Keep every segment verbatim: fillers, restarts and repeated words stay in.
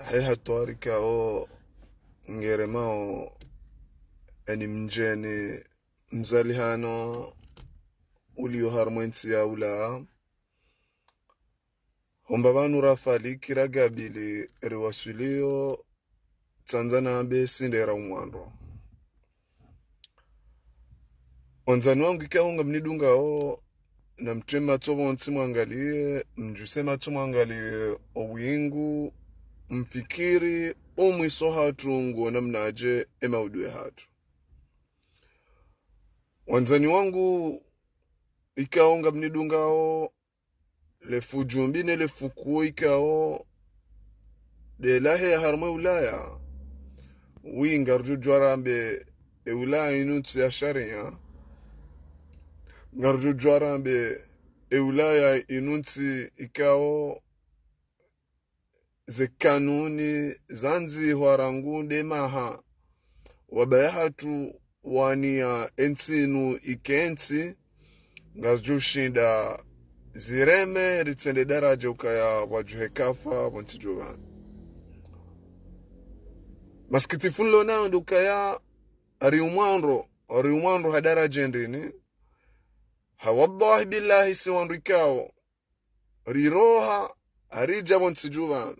He hatwari ikao ngeremao eni mdjeni mzalihano uliyo harumwa entsi ya Ulaya. Homba pvanu rafali kira gabili riwaswiliyo tsandza nambe sindera umwando. Wandzani wangu ikao ngamnidungao, namteme matso pvontsi mwangaliye, mdjuse matso mwangaliye owingu, mfikiri omwiso hatru nguwo namnadje emaudhui hatru. Wandzani wangu ikao ngamnidungao, le fujumbi ne le fukuo ikao ndelaheya harumwa e Ulaya. Wi ngarudjudjuwa rambe e Ulaya inu ntsi ya sharia. Ngarudjudjuwa rambe e Ulaya inu ntsi ikao ze kanuni zandzihwa rangu nde maha wabaya hatru waniya entsi inu ike ntsi, ngazidjoshinda zireme ritsende daraja ukaya pvwadjuhe kafa pvontsi dju pvanu. Masikitifu nilo nayo ndo ukaya ari umwando, ari umwando ha daraja ndrini. Ha wallahi billahi si wandru ikao riroha, haridja pvontsi dju pvanu.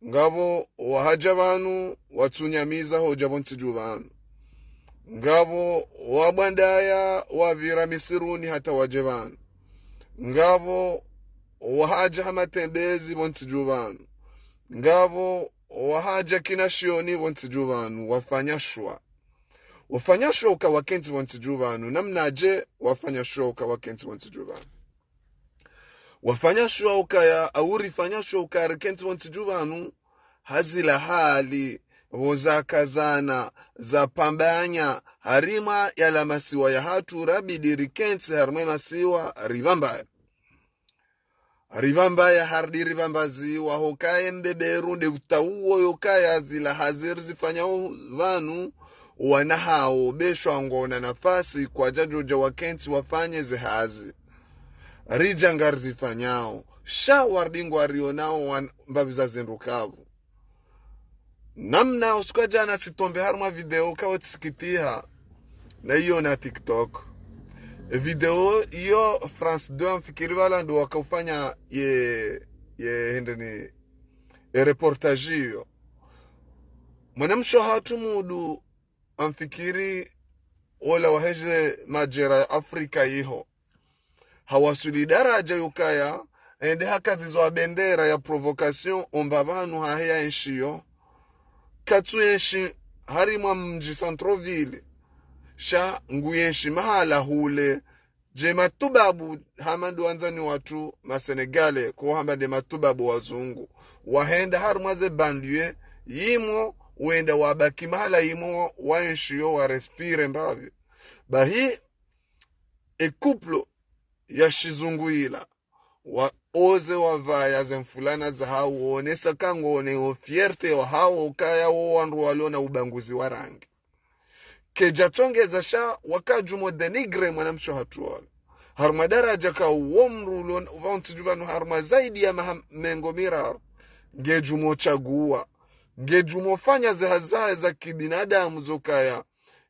Ngapvo wahadja pvanu, watsunyamiza hodja pvontsi dju pvanu. Ngapvo wabwandaya, wapvira misiruni hata wadje pvanu. Ngapvo wahadja ha matembezi pvontsi dju pvanu. Ngapvo wahadja kina shioni pvontsi dju pvanu, wafanya shwa. Wafanya shwa uka wakentsi pvontsi dju pvanu, namnadje wafanya shwa uka wakentsi pvontsi dju pvanu. Wafanya shwa ukaya, au rifanya shwa uka rikentsi pvontsi dju pvanu, ha zila hali, pvo zakazana, zapvambanya, harimwa yala masiwa yahatru, rabidi rikentsi harimwa e masiwa, ripvambaya. Ripvambaya harudi ripvambaziwa, hukaya e mbeberu nde utauwo yukaya zila hazi rizifanyao pvanu, wana hawo, be shwa ngwona nafasi, kwadjadjodja wakentsi wafanye ze hazi ridja ngarizifanyao. Sha warudi ngwarionao wan-, mbapvi za zindru kapvu. Namna usiku wa djana tsitombe harumwa video kawo tsisikitiha na iyo na TikTok. E video iyo France deux amfikiri pvala ndo wakaufanya ye, ye hindrini, e reportage iyo. Mwanamshe hatru mudu amfikiri ola waheze majera ya Afrika iho. Hawaswili daraja yukaya, ende hakazizo wa bendera ya provocation omba pvanu hahe ya enshiyo. Katsu enshi harimwa mdji centre-ville. Sha ngu enshi mahala hule. Dje matubabu hama ndo wandzani watru ma Sénégalais, ko hamba nde matubabu wazungu. Wahenda harimwa ze banlieue, yimwo, wenda wabaki mahala yimwo, wa enshiyo, wa respire mbapvi. Bahi, e couple ya shizungu ila, wa oze wavaya ze mfulana zahawo, wonesa ka ngwone o fierté wahawo, kaya wo wandru walona ubaguzi wa rangi. Kedja tsongeza sha wakadjumo dénigrer mwanamshe hatru wala. Harumwa daraja ka uwo mdru ulona, pvontsi dju pvanu harumwa zaidi ya maha mengo miraru. Ngedjumo tsaguwa. Ngedjumo fanya ze hazi zahe za kibinadamu zokaya.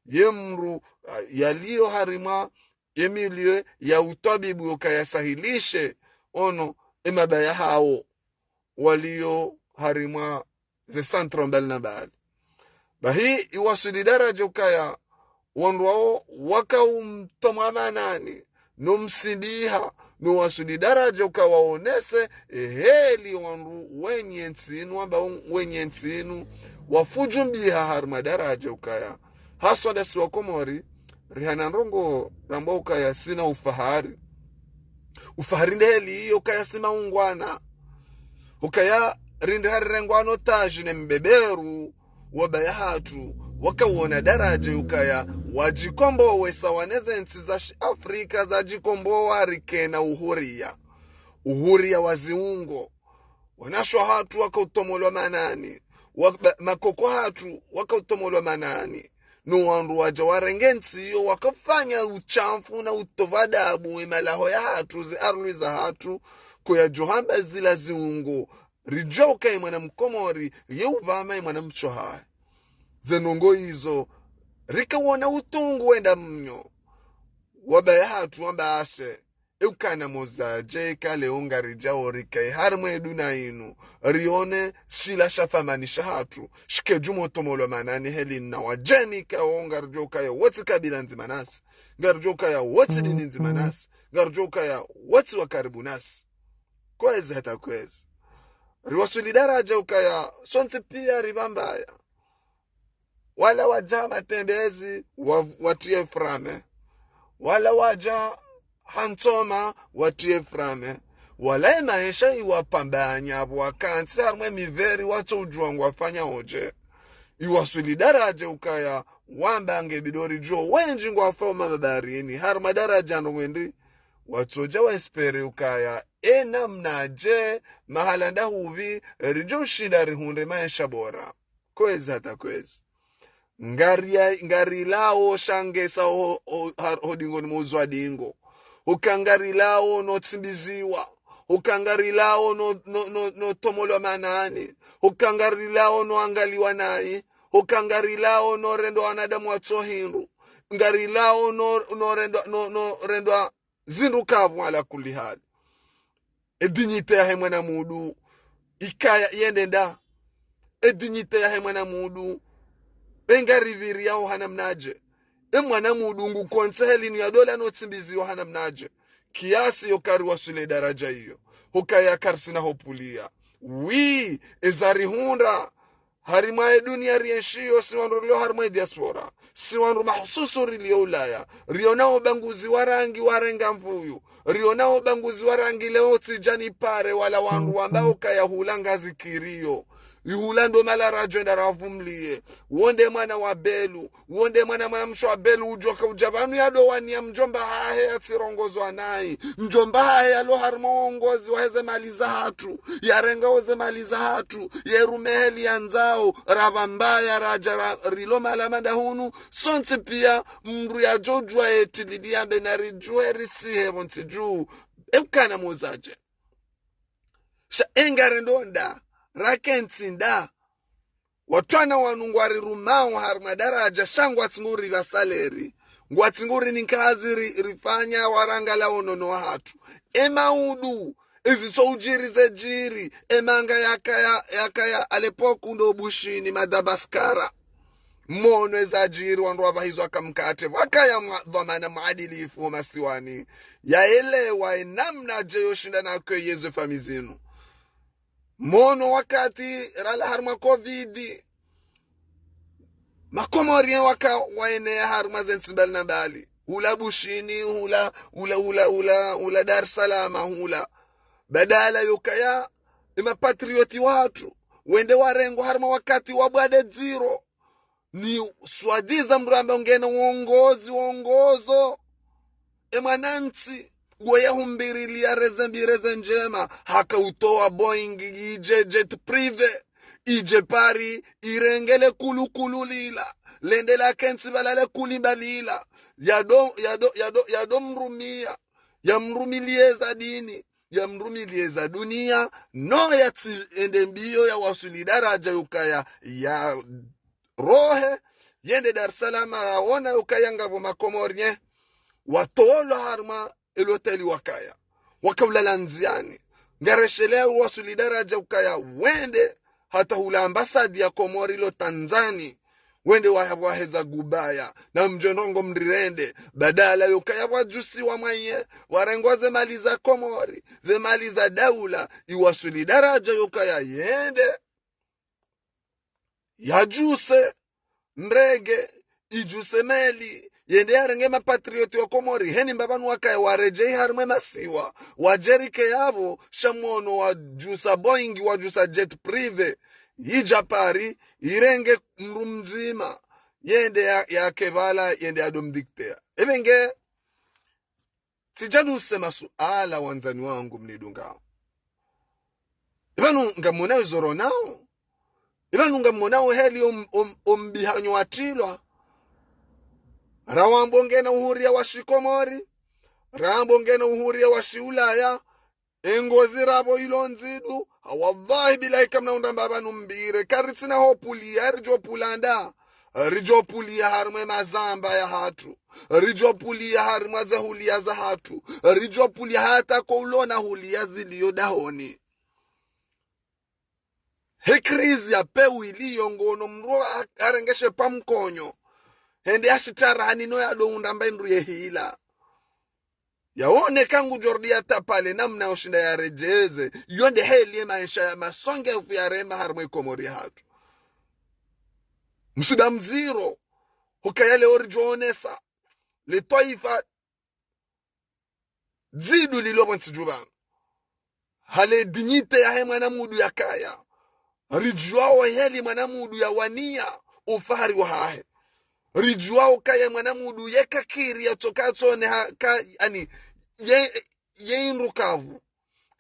Ye mdru, ah, yaliyo harimwa e milieu ya utwabibu yokaya sahilishe ono e mabaya hawo waliyo harimwa ze centre mbali na mbali. Bahi iwaswili daraja ukaya wandru wawo wakaumtomwa manani, no msindiha, no waswili daraja ukaya waonese, eheli wandru wenye ntsi inu, amba wenye ntsi inu, wafujumbiha harimwa daraja ukaya. Haswa ndasi wa Komori, rihana ndrongo ramba ukaya sina ufahari. Ufahari ndeheli iyo ukaya si maungwana. Ukaya rinde harirengwa no taji ne mbeberu, wabaya hatru, wakawona daraja ukaya, wadjikombowe sawa ne ze ntsi za shi Afrika zadjikombowa rikena uhuria. Uhuria wa ziungo. Wanashe hatru wakautomolwa manani. Wa-, ba-, makoko hatru wakautomolwa manani. No wandru wadja warenge ntsi iyo wakafanya ushamfu na utovu adabu e malaho yahatru, ze arlwi zahatru, ko yadjohamba zila ziungo. ridjuwa ukaya mwana mkomori ye upvama ye mwana mtsohahe. Ze ndrongoo izo rikawona utungu wenda mnyo. Wababa hatru wamba ashe, e ukana mozadje, eka leo ngaridjao rikaye harimwa e duniya inu, rione shila sha thamani shahatru shike djuu mwa utomolwa manani heli na wadjeni, ikao ngaridjuwa ukaya wo tsi kabila ndzima nasi, ngaridjuwa ukaya wo tsi dini ndzima nasi, ngaridjuwa ukaya wo tsi wa karibu nasi. Kwezi hata kwezi. Riwaswili daradja ukaya sontsi piya ripvambaya. Wala wadja matembezi, wa, watriye frame. Wala wadja ha ntsoma, watriye frame. Wala e maesha iwapvambanya, pvo wakantsi harimwa e miveri watso udjuwa ngwafanyao dje. Iwaswili daradja ukaya wamba nge bidori djo wendji ngwafao mabaharini. Harimwa daradja ndo wendji watsodja wa espérer ukaya e namnadje, mahala ndahupvi ridjo ushinda rihundre maesha bora. Kwezi hata kwezi. Ngariya-, ngarilao sha ngesa ho, ho, har-, ho dingoni mwa uzwa dingo. Uka ngarilao no tsimbiziwa. Uka ngarilao no, no, no, no tomolwa manani. Uka ngarilao no angaliwa nayi. Uka ngarilao no rendwa wanadamu watso hindru. Ngarilao no, no rendwa, no, no rendwa zindru kapvwa ala kulli hali. E dignité yahe mwana mudu ikaya yende nda. E dignité yahe mwana mudu, e ngaripviriyao ha namnadje. E mwana mudu ngukontsi heli nu ya dola no tsimbiziwa ha namnadje. Kiasi yo kariwaswili daradja iyo. Hukaya karisina ho puliya. Oui, eza rihundra harimwa e duniya rienshiyo, si wandru rilio harimwa e diaspora, si wandru mahususu rilio Ulaya, rionao ubaguzi wa rangi warenga mvuyu, rionao ubaguzi wa rangi leo tsidja nipare wala wandru wambao ukaya hula ngazikiriyo. Ihula ndo mahala radjo enda ravumliye. Wo nde mwana wa Belu, wo nde mwana, mwana mshe wa Belu udjoka udja pvanu ya dowani ya mdjomba hahe ya tsirongozwa nayi. Mdjomba hahe yalo harimwa wongozi waheze mali zahatru, yarengao ze mali zahatru, yerume heli yandzao, rapvambaya radja ra-, rilo mahala manda hunu, sontsi piya mndru yadjo djuwa eti lili yambe naridjuwe risihe pvontsi dju. E ukana mozadje. Sha e ngarendo nda, rakentsi nda. Watwana wanu ngwarirumao harimwa daradja, sha ngwatsi nguri pva salaire. Ngwatsi nguri ni nkazi ri-, rifanya warangala onono wahatru. E maudu, ezitso udjiri zedjiri, e manga yakaya, yakaya à l'époque ndo Bushini, Madagascar. Mono ezadjiri wandru wapvahizwa kamkate, wakaya mwa-, dhwamana mwadilifu ho masiwani. Yaelewa e namnadje yo shinda na kweye ze famiyi zinu. Mono wakati rala harimwa covid, makomorien waka waeneya harimwa ze ntsi mbali na mbali. Hula Bushini, hula, hula, hula, hula, hula Dar es Salaam, hula. Badala yokaya, e mapatriote wahatru, wende warengwa harimwa wakati wa bwade dziro. Ni swadizan mndru amba ungena wongozi, wongozo. E mwanantsi, woye humbiriliya reze mbi reze ndjema, haka utowa Boeing idje jet privé, idje Paris, irenge le kulukulu lila, lende lakentsi pvala le kulimba lila, yado, yado, yado, yado mrumiya, ya mrumiliye za dini, ya mrumiliye za duniya, no yatsi ende mbiyo yawaswili daradja yukaya ya rohe, yende Dar es Salaam, raona ukaya ngapvo makomorien watolwa harimwa e loteli wakaya, waka ulala ndziani. Ngareshelea waswili daradja ukaya wende hata hula ambasadi ya Komori lo Tanzani, wende wa-, waheza gubaya, na mdjo ndrongo mrirende, badala yokaya wadjusiwa mwaye, warengwa ze mali za Komori, ze mali za daula, iwaswili daradja yokaya yende yadjuse ndrege, idjuse meli, yende yarenge mapatriote wa Komori, heni mbapvanu wakaya waredjeyi harimwa e masiwa, wadjerike yapvo, sha mono wadjusa Boeing, wadjusa jet privé, yidja Paris, irenge mndru mdzima, yende ya, yake pvala, yende yado mdicter. Ebe nge, tsidjaduse masuala wandzani wangu mnidungao. Ipvanu ngamonao izo ronao. Ipvanu ngamonao heli om-, om-, ombihanyo watrilwa. Rawambo ngena uhuriya wa shikomori. Rawambo ngena uhuriya wa shiulaya. Engozi rapvo ilo ndzidu, ha wallahi billahi kamna undra mbapvi numbire, karitsina ho pulia, ridjo pulanda. Ridjo pulia harimwa emazamba yahatru. Ridjo pulia harimwa ze hulia zahatru. Ridjo pulia hata ko ulona hulia zilio dahoni. He crise ya peu iliyo ngono mndru a-, arengeshe pva mkonyo. Hende ashitara hanino yado undra mba indru yehila. Yaone ka ngudjo rudi yatapale namna yoshinda yaredjeze. Yo nde heli ye maesha ya masongefu yarema harimwa Komori yahatru. Msiba mdziro. Hukaya leo ridjo onesa. Le twaifa dzidu lilo pvo ntsi djuu pvanu. Hale dignité yahe mwana mndru yakaya. Ridjuwao heli mwana mndru yawania ufahari wahahe. Ridjuwao kaya mwana mndru yeka kiri yatsoka tsone ha, ka, ani, ye, ye indru kavu.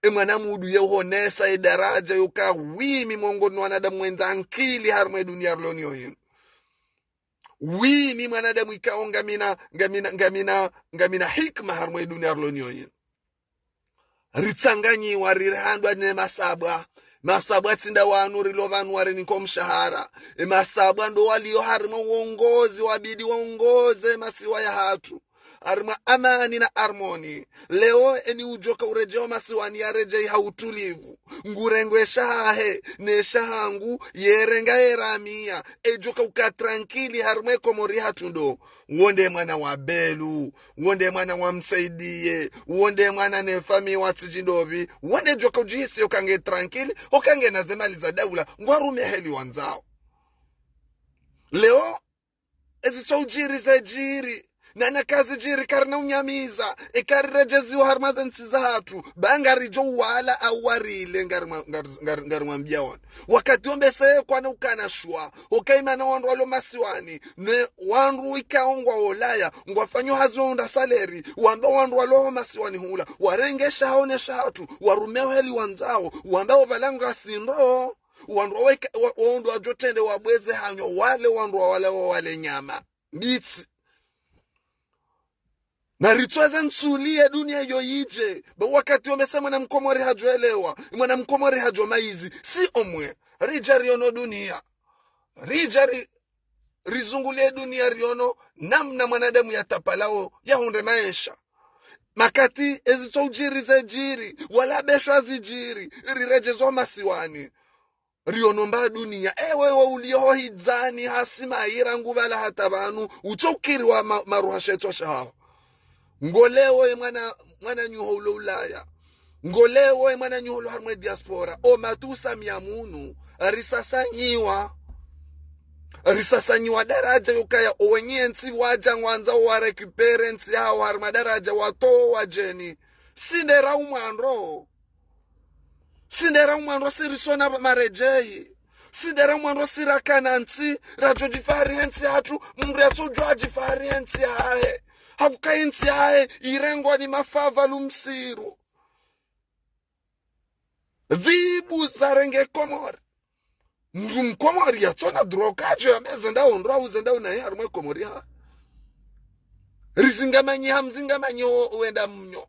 E mwana mndru ye uhonesa e daraja yoka wimi mongoni mwa wanadamu wendza ankili harimwa e dunia rilo nayo yinu. Wimi mwanadamu ikao ngamina, ngamina, ngamina, ngamina hikima harimwa e dunia rilo nayo yinu. Ritsanganyiwa, ririhandwa ne masabwa. Masabwa tsi nda wanu rilo pvanu warenikao mshahara. E masabwa ndo walio harimwa uongozi, wabidi waongoze masiwa yahatru. Harimwa amani na harmonie. Leo eni udjoka uredjeo masiwani yaredjei ha utulivu. Ngurengwe shahahe, ne shahangu, yerenga yeramia. Edjoka uka tranquille harimwa e Komori yahatru ndo. Wo nde mwana wa Belu, wo nde mwana wa Msaidie, wo nde mwana ne famille wa Tsidjindopvi, wo nde djoka udjihisi yoka nge tranquille, hoka ngena ze mali za daula, ngwarume heli wandzao. Leo, ezitso udjiri zedjiri, nana kazidjiri karina unyamaza, eka riredjeziwa harimwa ze ntsi zahatru, ba ngaridjo wala au warile ngarimwa-, ngari-, ngari-, ngarimwambia wanu. Wakati wo mbese kwana ukana shwa, hoka imana wandru walo masiwani, ne wandru ikao ngwa Ulaya, ngwafanyo hazi wa undra salaire, wamba wandru walo ho masiwani hula, warengesha hao ne shahatru, warume heli wandzao, wamba wo pvala ngasi ndo, wandru wa weka-, wa-, wandru wadjo trende wabweze hanyo, wale wandru wa wale wa wale nyama. Mbitsi. Na ritsweze ntsuli ye dunia yo yidje. Ba wakati wo mbese mwana mkomori hadjo elewa. Mwana mkomori hadjo maizi. Si omwe. Ridja riono dunia. Ridja ri-, rizungulie dunia riono namna mwanadamu yatapalao yahundre maesha. Makati ezitso udjiri zedjiri. Wala beshwa zidjiri. Riredjezwa masiwani. Riono mba dunia. Ewe, we ulio ho hidzani, hasi maira ngupvala hata pvanu, utso ukiri wa ma-, maruha shetso shahaho. Ngo leo ye mwana, mwananyaho ulo Ulaya. Ngo leo ye mwananyaho ulo harimwa e diaspora. O matusa miamunu, risasanyiwa. Risasanyiwa daraja yokaya, o wenye ntsi wadja ngwandzao wa récupérer ntsi yahawo harimwa daraja watowo wadjeni. Si nde ra umwandro. Si nde ra umwandro si ritsona maredjeyi. Si nde ra umwandro si rakana ntsi, radjo djifahari he ntsi yahatru, mndru yatsodjo adjifahari he ntsi yahahe. Hakuka e ntsi yahahe, irengwa ni mafava lumsiru. Pvibu zarenge Komori. Mndru mkomori yatsona droit kadjo yambe zenda undrwa u zenda unayi harimwa e Komori ha. Rizingamanyi ha mzingamanyo wenda mnyo.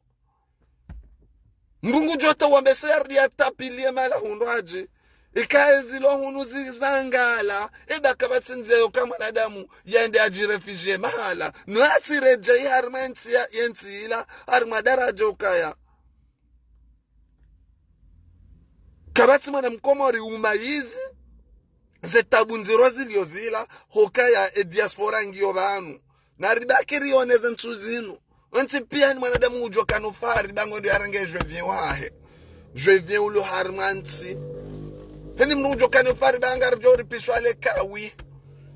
Mndru ngudjo ta wambe se yardi yatapilie mala hundrwa dje. Ikaye zilo hunu zizangala. Eba kapvatsi ndzia yoka mwanadamu yende adjiréfugier mahala. No yatsiredjeyi harimwa e ntsi ya, ye ntsi ila, harimwa daraja okaya. Kapvatsi mwana mkomori umaizi, ze tabu ndziro zilio zila, hokaya e diaspora ngiyo pvanu. Na ribaki rione ze ntsu zinu. Ontsi pia ni mwanadamu udjo kana ufahari ba ngo ndo yarenge je viens wahe. Je viens ulo harimwa ntsi. Heni mndru udjo kana ufahari ba ngaridjo ripvishwa le kawi.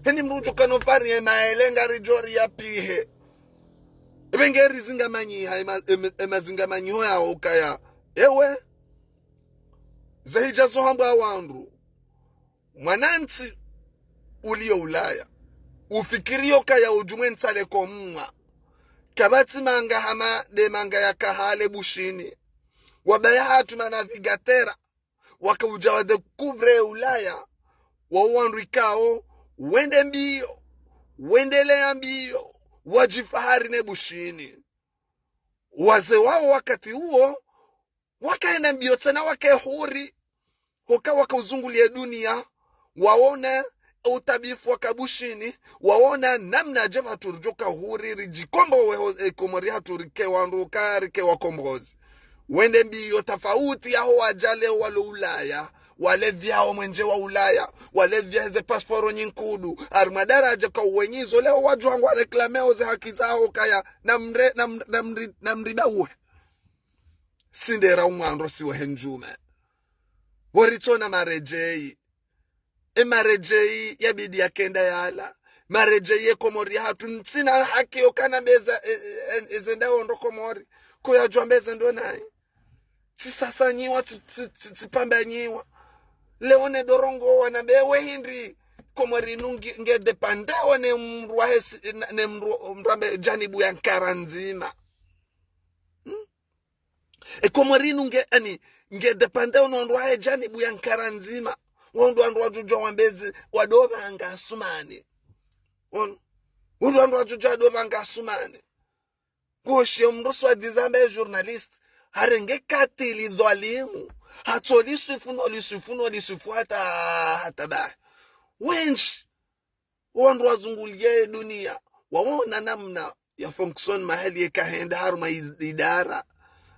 Heni mndru udjo kana ufahari ye maele ngaridjo riyapihe. Ebe nge rizingamanyiha ema-, ema-, emazingamanyiho yawo kaya. Ewe, zahidja zo hambwa wandru. Mwanantsi ulio Ulaya. Ufikiriyo kaya udjumwe ntsale ko mwa. Kapvatsi manga hama nde manga yaka hale Bushini. Wabaya hatru ma navigateur. Waka udja wa découvre Ulaya, wa wandru ikao, wende mbio, wendeleya mbio, wadjifahari ne Bushini. Wazee wawo wakati uwo, Wakaenda mbio tsena wake huri. Hoka wakauzungulia dunia, waona utabifu wa Kabushini, waona namna dje pvatsu ridjoka huri ridjikombowe ho, e, Komori hatru rike wandru ka rike wakombozi. Wende mbio tafauti yaho wadja leo walo Ulaya, wale vyao mwenje wa Ulaya, wale vya ze pasporo nyinkudu, harimwa daraja ka uwenyizo leo wadjuwa ngwa reklameo ze haki zaho kaya na mre, na mre, na mri, na mriba uhe. Sindera umwandro siwe he ndjume. Pvo ritsona maredjeyi. E maredjeyi yabidi yakenda yala. Maredjeyi ye Komori hatru ntsina haki yokana mbeza, e, e, e, ezenda ondro Komori. Koyadjuwa mbeza ndo nayi. Tsisasanyiwa, tsi, tsi, tsi, tsipambanyiwa. Leo ne dorongo wana be we hindri. Komori inu nge, nge dépendé ne mrwa hesi, ne mrwa, mrambe janibu ya nkara ndzima. Hmm? E Komori inu nge, ani, nge dépendé ono wandru wahe janibu ya nkara ndzima. Wandru wandru wadjudjuwa wambeze, wadopvanga Asumani. Ono. Wandru wandru wadjudjuwa wadopvanga Asumani. Ngoshiyo mndru soi-disant mbe journaliste. Harenge katili dhwalimu. Hatso liswifu no liswifu no liswifu hata, hata bahi. Wendji. Wandru wazungulia ye dunia, waona namna ya fonction mahali yeka henda harumwa iz-, idara,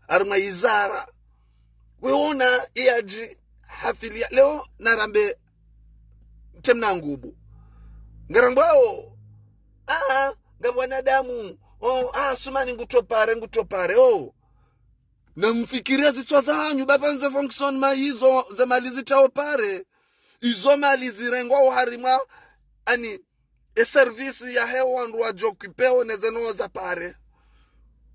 harumwa izara. Weona yadji hafilia, leo narambe temna ngubu. Ngarambwao, ah, nga wanadamu, oh, ah, Asumani ngutso pare, ngutso pare, oh. Na mfikiria zitswa zahanyu, baba nze fonction ma izo, ze mali zitsao pare. Izo mali zirengwa oharimwa, ani, e service yahe wandru wadjo occupéo ne zeno za pare.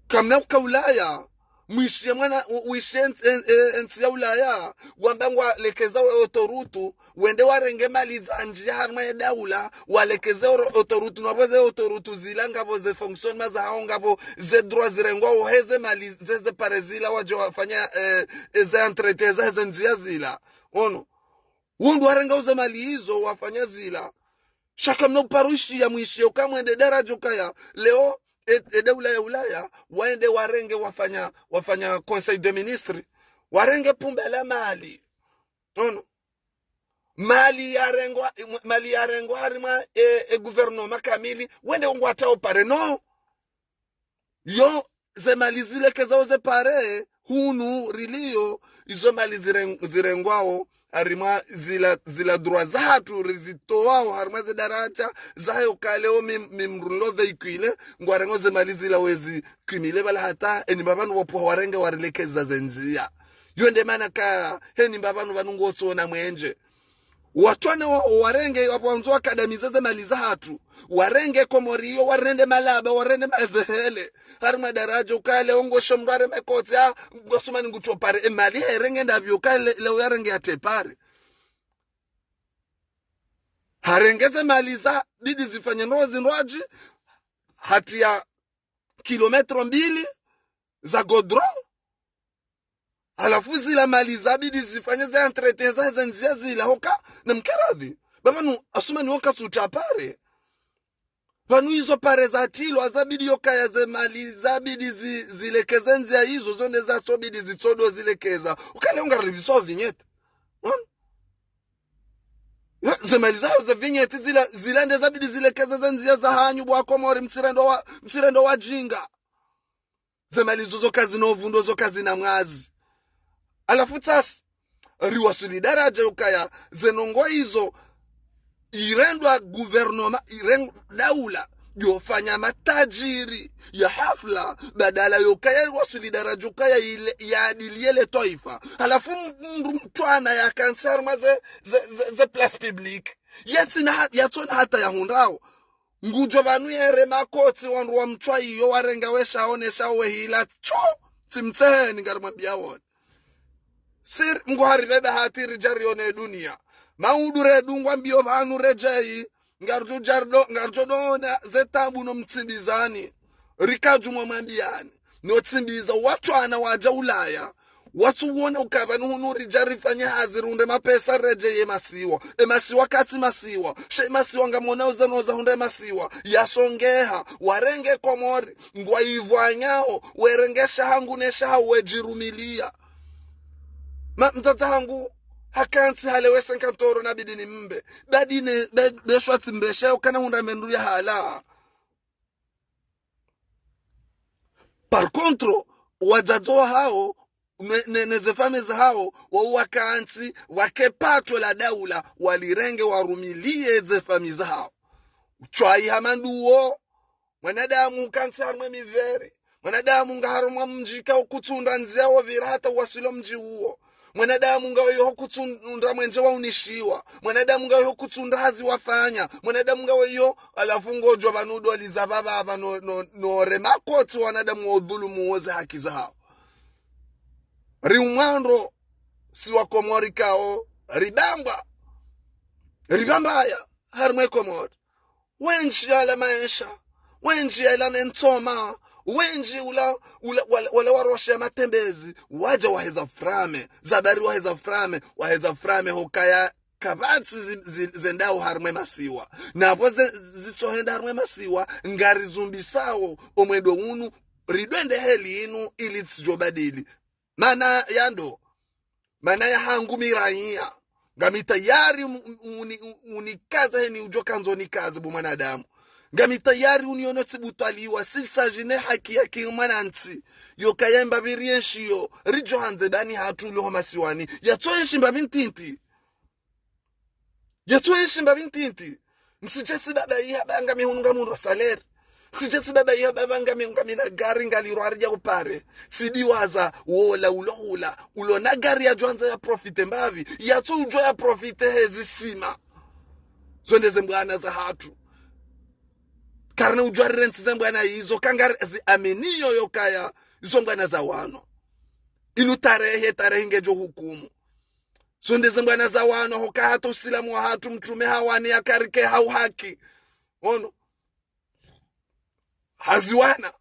Kamna uka Ulaya, mwishiye mwana, u-, wishiye ent-, en-, e-, entsi ya Ulaya, wamba ngwalekeza we autoroute, wende warenge mali zandji harimwa ye daula, walekeze oro-, autoroute, nwapvo ze autoroute zila ngapvo ze fonction ma zahao ngapvo ze droit zirengwa ohe ze mali, ze, ze pare zila wadjo wafanya, eh, eh, ze entretien za ze ndzia zila. Ono. Wandru warenga oze mali izo wafanya zila. Sha kamna uparushi ya mwishiye uka mwende daraja ukaya. Leo, e, e daula ya Ulaya, waende warenge wafanya, wafanya Conseil des Ministres. Warenge pumba la mali. Ono. Mali yarengwa, mali yarengwa harimwa, e, e gouvernement kamili, wende ngwatsao pare. No. Yo, ze mali zilekezao ze pare, hunu rilio, izo mali zireng-, zirengwao, harimwa zila, zila droit zahatru rizitowao, harimwa ze daraja, zahe uka leo mi, mi mndru nlo véhicule, ngwarengo ze mali zila wezi cumule bala hata, eni mbapvanu wapvo warenge warilekeza ze ndzia. Yo nde mana ka, heni mbapvanu pvanu ngotsona mwenje. Watswana wa, warenge, wapvo wandzo wakadamize ze mali zahatru. Warenge Komori yo, warende malaba, warende mavehele. Harimwa daraja uka leo ngosho mndru are mekotsi, ah, ngo Asumani ngutso pare. E mali herenge ndapvi uka le, leo yarenge yatse pare. Harenge ze mali zabidi zifanye ndro zindrwadji, hatriya kilomètre mbili za goudron. Halafu zila mali zabidi zifanye ze entretien za ze ndzia zila hoka, na mkeradhi. Ba pvanu Asumani hoka tsutsa pare. Pvanu izo pare zatrilwa zabidi yokaya ze mali zabidi zi, zilekeze ndzia izo zo nde zatsobidi zitsodo zilekeza. Uka leo ngaripviswao vignette. Wana? Ze mali zaho ze vignette zila, zila nde zabidi zilekeze ze ndzia zahanyu bo wa Komori mtsirendo wa, mtsirendo wajinga. Ze mali zo zo kazina uvundo zo kazina mwazi. Halafu tsasi, riwaswili daraja yokaya, ze ndrongoo izo, irendwa gouvernement, irendwa daula, yofanya matajiri, ya hafla, badala yokaya riwaswili daraja yokaya ile, yaadiliye le twaifa. Halafu m-, mndru mtswana yakantsi harimwa ze, ze, ze, ze place publique. Yatsina ha-, yatsona hata yahundrao. Ngudjo pvanu yere makotsi wandru wa mtswa iyo warenga weshaone shawe hila tsu. Tsimtseheni ngarimwambia wone. Sir, Mngu haripve bahati ridja rione dunia. Maudu redungwa mbio pvanu redjeyi. Ngaridjo djardo, ngaridjo dona ze tabu no mtsimbizani. Rikadjumwa mwambiani. No tsimbiza watswana wadja Ulaya. Watsuwona ukaya pvanu hunu ridja rifanye hazi rihundre mapesa redjeye masiwa. E masiwa katsi masiwa. She masiwa ngamwona uza no za hundre masiwa. Yasongeha. Warenge Komori. Ngwaivwanyao. Werenge shaha ngu ne shaha wedjirumilia. Ma, mdzadze hangu, hakantsi halewe cinquante euros nabidi nimbe. Badi ne, be, be shwatsi mbeshe, ukana hundra mendru ya hala. Par contre, wadzadze wahao, ne, ne, ne ze famille zahao, wao wakantsi, wake pato la daula, walirenge warumilie ze famille zahao. Utswayi ha manduo, mwanadamu kantsi harumwa mivere. Mwanadamu nga harumwa mdji ka ukutsundra ndzia wopvira hata uwaswili mdji uwo. Mwanadamu ngawe yo hukutsundra mwenje wa unishiwa. Mwanadamu ngawe yo hukutsundra hazi wafanya. Mwanadamu ngawe yo, halafu ngodjo pvanu dwaliza pvapva pva no, no, no rema kotsi wanadamu wa udhulumu woze haki zahao. Ri umwandro, si wa Komori kao, ribambwa. Ribambaya, harumwa Komori. Wendji yala maesha, wendji yala ne ntsoma, wendji ula, ula, wala, wala warosha matembezi, wadja waheza frame, zabari waheza frame, waheza frame hukaya kapvatsi zi, zi, zendao harumwa masiwa. Napvo ze, zitsohenda harumwa masiwa, ngarizumbisao, omwendo unu, ridwende heli inu, ili tsidjobadili. Mana yando, mana ya hangu mi raiya. Ngami tayari mu-, uni-, unikaze heni udjo kandzo nikaze bo mwanadamu. Ngami tayari uniono tsibutwaliwa, s'il s'agit ne haki ya ki mwanantsi. Yo kaya mbapvi rienshiyo, ridjo handze dani hatru uliho masiwani. Yatsoenshi mbapvi ntiti. Yatsoenshi mbapvi ntiti. Ntsidje tsi baba iha ba ngami hunu ngamundro salaire. Ntsidje tsi baba iha ba ngami, ngami na gari ngalirwaridja upare. Tsidiwaza wola ulo hula. Ulo na gari yadjwandza ya profite mbapvi. Yatso udjo ya profite hezi sima. Zo nde ze mbwana zahatru. Karina udjwa rirentsi ze mbwana izo kangari zi aminiyo yo kaya. Izo mbwana za wano. Inu tarehe, tarehe ngedjo hukumu. Zo nde ze mbwana za wano, hoka hata usilamu wahatru mtrume hawani ya karike hau haki. Ono. Haziwana.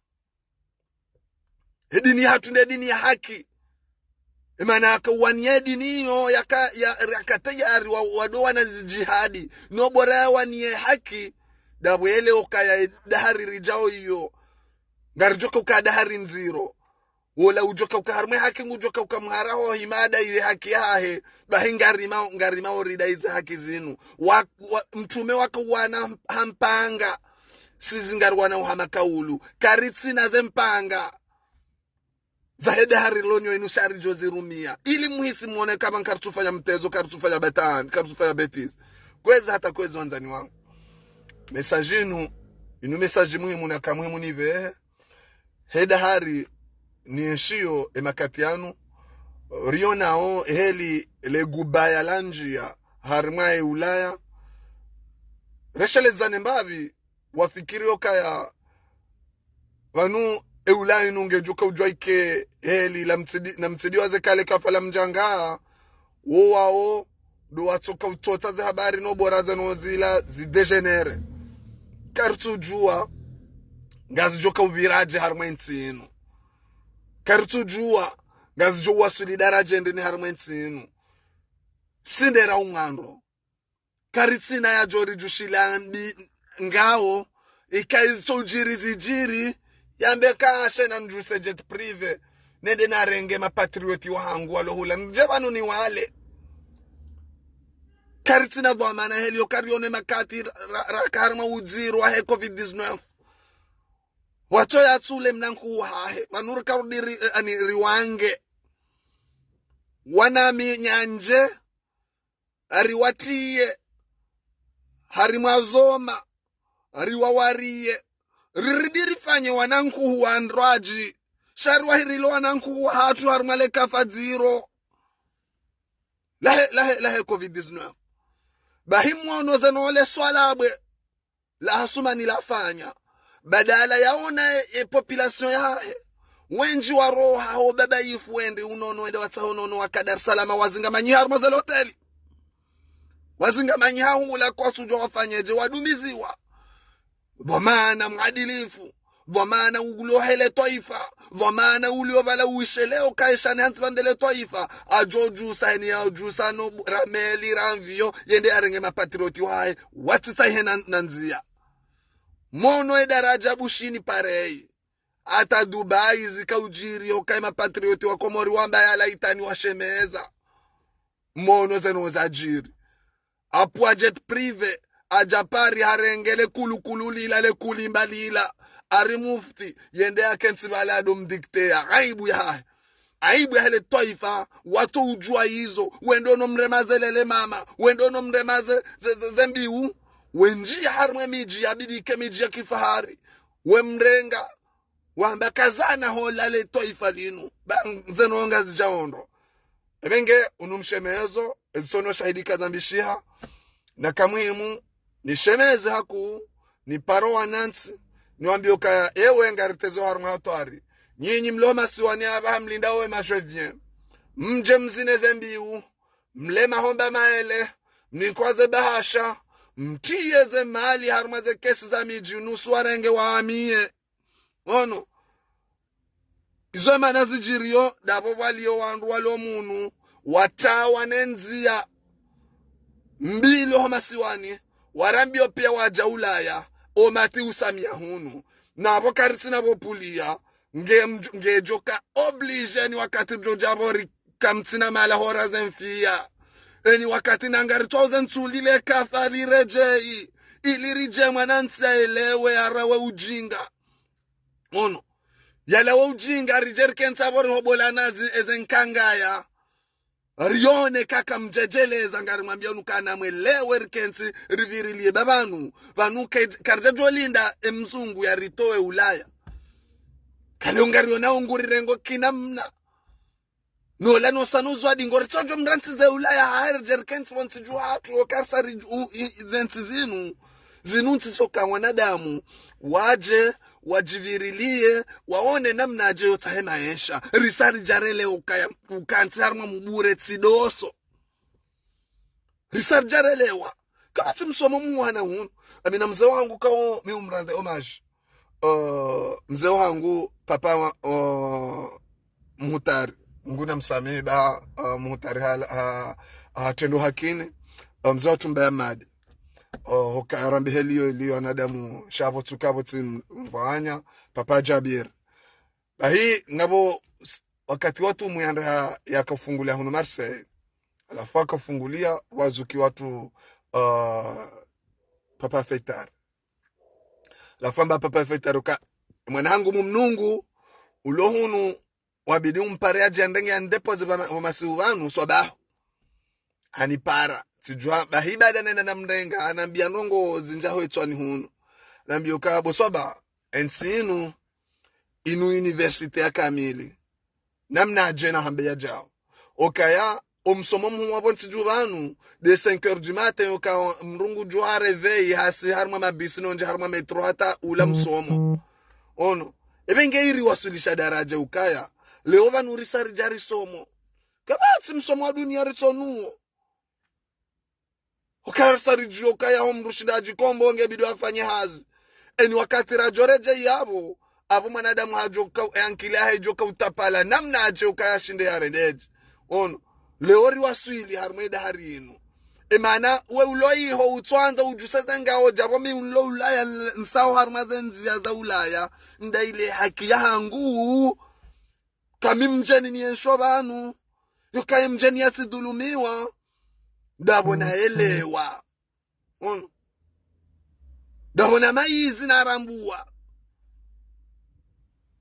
Edini hatru nde dini ya haki. Emana aka wani ya dini yo yaka, ya, yaka tayari wa, wado wana jihadi. No bora ya wani ya haki. Dabwele okaya dahari ridjao iyo. Ngaridjoka uka dahari ndziro. Wola udjoka uka harumwa haki ngudjoka uka mhara ho himada ile haki yahe. Bahi ngarima, ngarima orida ize haki zinu. Wa, wa, mtrume waka wana hampanga. Sizi ngari wana uhama kaulu. Karitsina ze mpanga. Zahe dahari lonyo inu sha ridjo zirumia. Ili muhisi mwone kama nkaritsufanya mtezo, karitsufanya batani, karitsufanya bêtise. Kwezi hata kwezi wandzani wangu. Message inu, inu message muhimu na ka muhimu nipvehe. He dahari nienshiyo emakati yanu, rionao heli legubaya la ndziya harimwa e Ulaya. Reshelezane mbapvi wafikiri okaya pvanu e Ulaya inu ngedjoka udjwa ike heli la mtsidi, na mtsidi waze kale kafa la mdjanga, wo wao, ndo watsoka utsotsa ze habari no bora ze no zila zi dégénéré. Karitsudjuwa, ngazidjoka upviradje harimwa entsi inu. Karitsudjuwa, ngazidjo waswili daradja ndeni harimwa entsi inu. Sindera ungando. Karitsina yadjo ridjushila mbi ngao, ika izo udjiri zidjiri, yambe ka shena ndjuse jet privé, nende narenge mapatriote wahangu walo hula. Ndje pvanu ni wale. Karitsina dhwamana heli yo kariono emakati ra, ra, raka harimwa udziro wahe covid dix-neuf. Watso yatsule mna nkuu hahe, pvanu rikarudi ri, eh, ani riwange. Wanami nyanje, ariwatiye, harimwa zoma, ariwawariye, riridi rifanye wana nkuhu wa ndrwadji, sha riwahirilo wana nkuhu wahatru harimwa le kafa dziro. Lahe, lahe, lahe covid dix-neuf. Bahi mwono zeno ole swala bwe. La Hasumani lafanya. Badala yaona e, e population yahe. Wendji waroha ho baba yifu wende unono wende watsaho unono waka Dar es Salaam wazingamanyiha harumwa ze loteli. Wazingamanyiha hula kwatsudjuwa wafanyedje wadumiziwa. Dhwamana mwadilifu. Dhwamana ulo hele twaifa. Dhwamana ulio pvala uisheleo kaishani hantsi pvandele twaifa. Adjo djusa heni ya djusa no bu-, rameli ramviyo. Yende yarenge mapatriote wahe. Watsitsa ihe na, na ndziya. Mono e daradja Bushini pareil. Hata Dubai zika udjiri, okaya mapatriote wa Komori wamba ya laitani wa shemeza. Mono zeno zadjiri. Apvwa jet privé, adja Paris, harenge le kulukulu lila, le kulimba lila. Hari mufti, yende yakentsi pvala ado mdikteya. Aibu yahahe. Aibu yahe le twaifa, watso udjuwa izo. Wendo no mrema ze lele mama. Wendo no mrema ze, ze, ze, ze mbiu. Wendji harumwa emidji yabidi ike midji ya kifahari. Wemrenga. Wamba kazana hola le twaifa linu. Ba nzeno ngazidja ondro. Ebe nge unu mshemezo, ezisono shahidi kazambishiha. Na ka muhimu, nishemeze haku, niparo wanantsi, niwambie ukaya, ewe ngaritezo harumwa hatwari. Nyinyi mlo masiwani apvaha mlinda owe mashevien. Mdje mzine ze mbiu, mle mahomba maele, mnikwaze bahasha, mtriye ze mali harumwa ze kesi za midji, nusu warenge waamiye. Ono. Izo emana zidjiriyo, dapvo pvwaliyo wandru walo munu, watrawa ne ndziya mbili ho masiwani, warambiyo piya wadja Ulaya, omati usamia hunu. Napvo karitsina pvo pvuliya, nge mdjo-, ngedjoka obligé ni wakati ridjodja pvo ri kamtsina mala hora ze mfiya. Eni wakati nangaritswao ze ntsu lile kafa liredjeyi, ili ridje mwanantsi yaelewe yarawe ujinga. Ono. Yalawe ujinga, ridje rikentsi apvo rihobolana zi-, eze nkangaya. Rione kaka mdjedjeleza ngarimwambia unu kana mwelewe rikentsi ripvirilie ba pvanu. Pvanu ke-, karidjadjolinda emzungu yaritowe Ulaya. Kale ungariona ungurirengo kinamna. Nola nosa nozwadi ngoritsodjo mrantsi ze Ulaya hahe ridje rikentsi pvo ntsi dju hatru, okarisa ri-, u-, i-, ze ntsi zinu. Zinu ntsi soka wanadamu, wadje, wadjipvirilie, waone namnadje yotsahe maesha. Risa ridjarelewa ukaya, ukantsi harumwa mubure tsidoso. Risa ridjarelewa. Kapvatsi msomo mwana hunu. Amina mze wangu kao mi umrande hommage. Uh, mze wangu papa wa, uh, Muhutari. Mungu namsamihi ba, uh, Muhutari ha, ha, ha tendo hakini. Uh, mze wa tumba ya madi. Uh, hoka rambi heliyo iliyo wanadamu shapvo tsuka pvo tsi mvanya. Papa Jabir. Bahi ngapvo s-, wakati watu muyanda ya, yakafungulia hunu Marseille. Halafu akafungulia wazuki watu, uh, Papa Feitar. Halafu amba Papa Feitar uka, mwanangu mumnungu, ulo hunu wabidi umpare yadje yandenge yandéposé pva ma-, pva masihu pvanu, swabaho. Hanipara. Tsidjuwa, bahi baada nenda namrenga, hanambia ndrongo zindja ho itswani hunu. Hanambia uka bo swaba, entsi inu, inu université ya kamili. Namnadje nahambe yadjao. Okaya, omsomo muhuu wapvo ntsi dju pvanu, de cinq heures du matin, oka mdru ngudjo ha réveil, hasi harumwa mabisi nondje harumwa métro hata ula msomo. Ono. Ebe nge iri waswilisha daraja ukaya. Leo pvanu risa ridja risomo. Kapvatsi msomo wa dunia ritsonuwo. Oka risa ridjuwa okaya ho mdru shinda adjikombowe nge bidi afanye hazi. Eni wakati radjoredjeyi yapvo, apvo mwanadamu hadjoka, e ankili yahe idjoka utapala, namnadje okaya shinde yarendedje. Ono, leo riwaswili harumwa edahari inu. Emana, we ulo iho utswandza udjuse ze ngao djapvo mi ulo Ulaya, nsao harumwa ze ndziya za Ulaya, nda ile haki yahangu. Kami mdjeni niyenshwa pvanu. Yokaye mdjeni yatsidhulumiwa. Ndapvo naelewa. Ono. Ndapvo na mayizi narambuwa.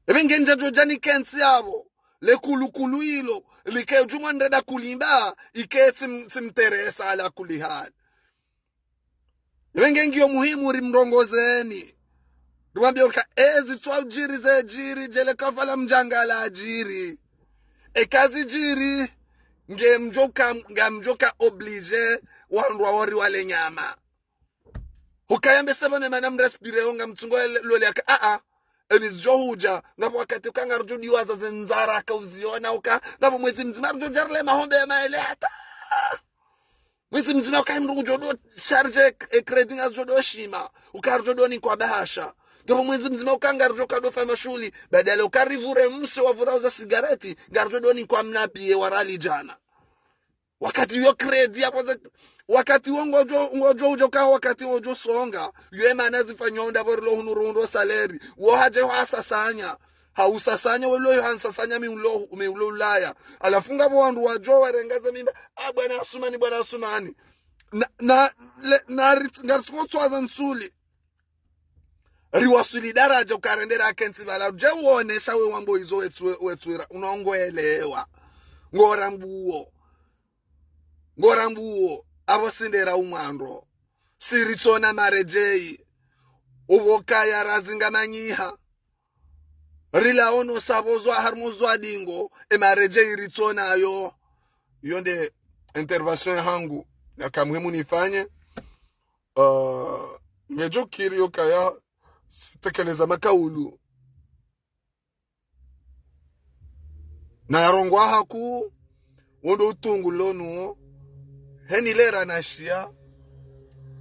Ebe nge ndjadjo djani kentsi yapvo. Le kulukulu ilo. Like djumwa ndreda kulimba. Ike tsim-, tsimteresa ala kulihali. Ebe nge ngiyo muhimu rimrongozeni. Rimwambie uka ezi tswa udjiri zedjiri, djele kafa la mdjanga ladjiri. Eka zidjiri, nge mdjoka, nge mdjoka obligé, wandru wori wale nyama. Ukaya mbe sebo ne mana mrespire yo nga mtsungo le-, lole aka, a, a. Eni zidjo hudja, ngapvo wakati uka ngarudjo diwaza ze ndzara aka uziona uka, ngapvo mwezi mdzima rudjo djarile mahombe ya maele hata. Mwezi mdzima uka mdru ngudjo do charge e crédit ngazidjo do shima. Uka rudjo do nikwa bahasha. Ngapvo mwezi mdzima uka ngarudjo kado fanya mashuhuli. Badala uka rivure mse wavura uza sigareti. Ngarudjo do nikwa mnapiye warali djana. Wakati yo crédit yapvo ze, wakati wo ngodjo, ngodjo udjo ka wakati wo djo songa. Yo emana zifanywa unda pvo rilo hunu rundo salaire. Wo hadje hwasasanya. Hausasanya welo yo hansasanya mi ulo, mi ulo Ulaya. Halafu ngapvo wandru wadjo warenga ze mimba. "Ah, bwana Asumani, bwana Asumani." Na, na, le, na rit-, ngaritsukotswaza ntsuli. Riwaswili daraja ukarendera akentsi pvala. Dje uonesha we wambo izo wetsu-, wetswira. Unongoelewa. Ngorambuo. Ngorambuo. Apvo sindera umwando. Siritsona maredjei. Upvo kaya razinga manyiha. Rila ono sapvo zwa harumwa zwa dingo, e maredjei iritsonayo. Iyo nde intervention yahangu yaka muhimu nifanye. Ah, ngedjo kiri yo kaya sitekeleza makaulu. Na yarongowa hakuu, wondo utungu lonuo, heni lera na shia,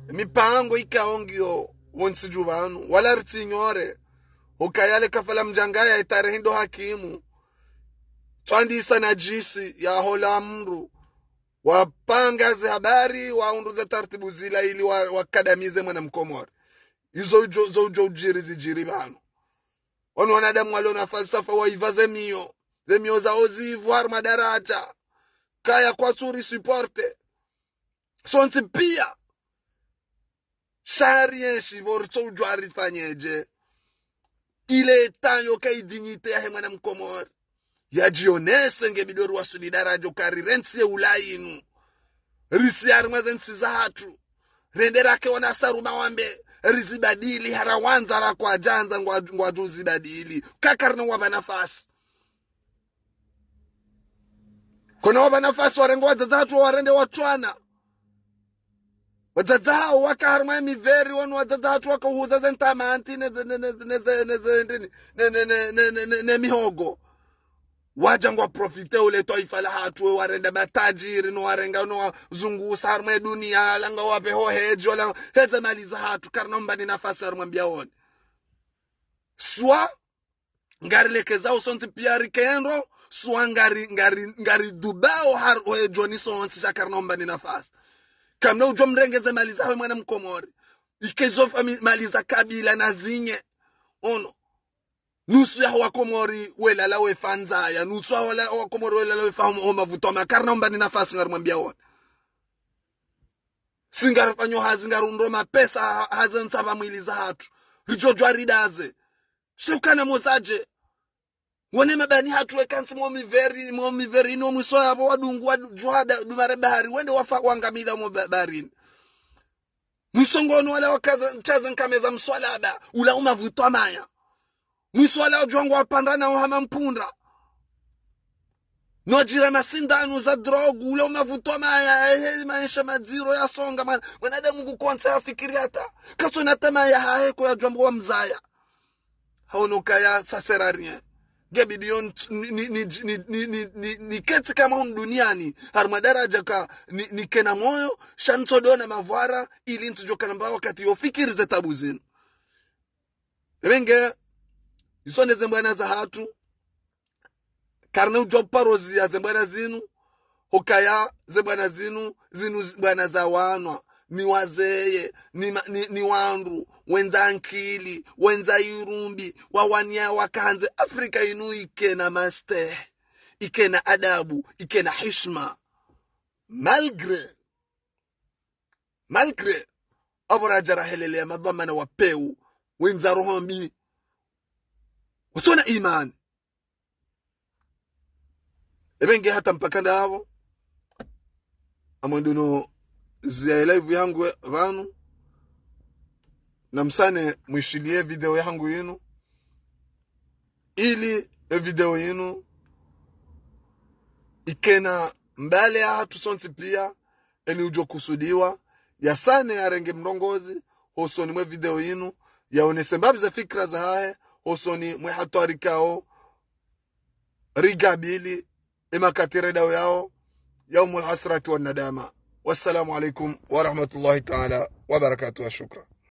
mipango ikao ngiyo wontsi dju pvanu, wala ritsinyore, ukaya le kafala mdjangaya itarehi ndo hakimu, tswandisa na djisi ya hola mndru, wapanga ze habari, waundru ze taratibu zila ili wa-, wakadamize mwana Mkomori. Izo ujo, zo ujo ujiri zijiri pvanu. Wanu wanadamu walio na falsafa waiva ze miyo. Ze miyo zao zivu harumwa daraja. Kaya kwatsu ri supporte. Sontsi pia. Sha rienshi pvo ritso ujua rifanyedje. Ile état yo ka i dignité yahe mwana Mkomori. Yadjionese nge bidori wa suli daraja ukari rentsi ye ula inu. Risi harumwa ze ntsi zahatru. Rende rake wana saruma wambe, rizibadili, hara wandza ra kwadjandza ngwa-, ngwadjo zibadili. Kakarina wapva nafasi. Kona wapva nafasi warenge wadzadze hatru warende watswana. Wadzadze hao waka harumwa ye miveri, wanu wadzadze hatru waka uhuza ze ntamanti, ne, ne, ne, ne, ne, ne, ne, ne, ne, ne, ne, ne, ne, ne mihogo. Wadja ngwa profite ule twaifa lahatru, we warenda matajiri, no warenga, no wazungusa harumwa ye dunia, langa wapve ho hedjo, langa, heze mali zahatru, karina umbani nafasi harumwa mbiya woni. Swa, ngarilekezao sontsi pia rikendo, swa ngari, ngari, ngaridubao har-, ho hedjo ni sontsi sha karina umbani nafasi. Kamna ujo mrenge ze mali zahe mwana Mkomori. Ike zo fami-, mali za kabila na zinye. Ono. Nusu ya Wakomori welala wefa ndzaya, nusu ya wala-, Wakomori welala wefa homa, homa vutoma, karina umbani nafasi ngarimwambia wona. Si ngarifanyo hazi ngarundro mapesa ha-, haze ntsapva mwili zahatru. Ridjo djwa ridaze. She ukana mozadje. Wone mabani hatru weka ntsi mo miveri, mo miveri ino mwiso yapvo wadungu wadjuha da-, dumare bahari, wende wafa wangamila mo ba-, baharini. Mwiso ngono wala wakaza, chaza nkameza mswalaba, ula umavutwa maya. Mwiso wala wadjuha ngwapandra na uhama mpundra. Nwadjira masindanu za drogu, ula umavutwa maya, ehe, maesha madziro yasonga, mwana, mwanadamu ngukontsa yafikiri hata. Katsona tamaa yahahe ko yadjuha mbo wamzaya. Haono kaya ça sert à rien. Ngebidi yo ni, ni, ni ketsi kama hunu duniani, harumwa daraja ka ni, nikena moyo, sha ntsodona mavwara, ili ntsidjo kana mba wakati yo fikiri ze tabu zinu. Ebe nge, izo nde ze mbwana zahatru, karina udjuwa uparozi ya ze mbwana zinu, hukaya ze mbwana zinu, zinu zi-, mbwana za wanwa, ni wazeye, ni ma-, ni, ni wandru, wendza ankili, wendza irumbi, wawania wakandze Afrika inu ikena mastehi, ikena adabu, ikena hishma. Malgré, malgré, apvo radja rahelelea madhwamana wa pewu, wendza roho mbi, wasona imani. Ebe nge hata mpaka ndapvo, amwendo no ziya live yahangu pvanu, na msane mwishiliye video yahangu yinu, ili e video yinu ikena mbale yahatru sontsi pia, eni udjo kusudiwa, yasane yarenge mrongozi, hosoni mwe video yinu, yaonese mbapvi ze fikira zahahe, hosoni mwe hatwari kao, rigabili, emakati redao yao, yaumul hasrati wa nadama. Wassalamu alaikum wa rahmatullahi ta'ala wa barakatuh, wa shukran.